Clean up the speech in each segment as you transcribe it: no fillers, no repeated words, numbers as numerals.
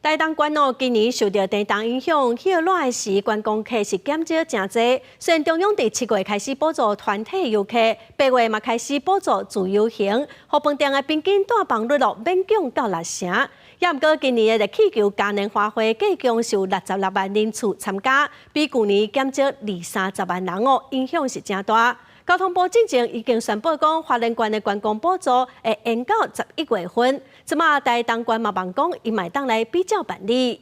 台東縣哦，今年受著地動影響，熱熱的時觀光客是減少誠濟。雖然中央佇7月開始補助團體遊客，8月嘛開始補助自由行，予飯店的平均訂房率咯勉強到六成。也毋過今年的熱氣球嘉年華會計共有66萬人次參加，比舊年減少二三十萬人哦，影響是誠大。交通部進前已經宣布講，花蓮縣的觀光補助會延到11月份。這馬台東縣嘛望講，伊嘛會當來比照辦理。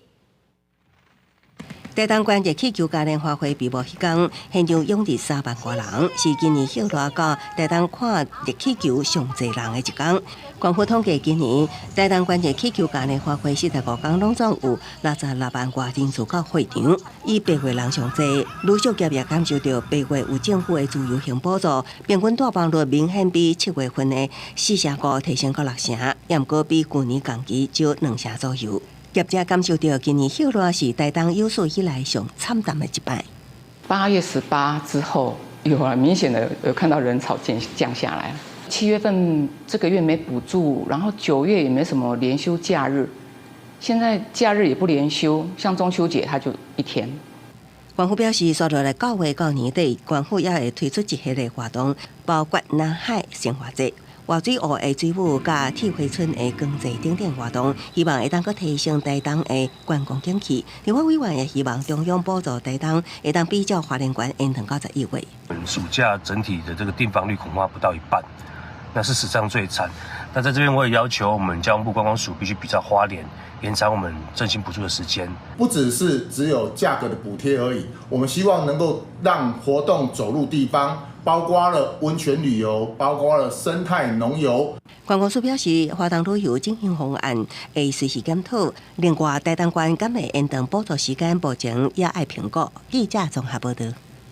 台東縣熱氣球嘉年華會閉幕彼工，現場湧入3萬外人，是今年熱熱到台東看熱氣球上濟人的一工。官府統計，今年台東縣熱氣球嘉年華會45工攏總有66萬外人次到會場，以八月人上濟。旅宿業也感受著八月有政府的自由行補助，平均訂房率明顯比7月份的4成5提升到六成，也毋過比舊年同期少兩成左右。業者感受著今年熱熱是台東有史以來上慘淡的一擺。 8月18之後，有啊，明顯的有看到人潮降下來。7月份這個月沒補助，然後9月也沒什麼連休假日，現在假日也不連休，像中秋節它就一天。縣府表示，紲落來9月到年底，縣府也會推出一系列活動，包括南海生活節、活水湖的水舞、佮鐵花村的光祭等等活動，希望會當閣提升台東的觀光景氣。立法委員也希望中央補助台東，會當比照花蓮縣延長到11月。暑假整體的這個訂房率恐怕不到一半，那是史上最慘。那在這邊我也要求我們交通部觀光署必須比照花蓮延長我們振興補助的時間。不只是只有價格的補貼而已，我們希望能夠讓活動走入地方，包括了溫泉旅遊，包括了生態農遊。觀光署表示，花東旅遊振興方案會隨時檢討。另外，台東縣敢會延長補助時間，目前也愛評估。記者綜合報導。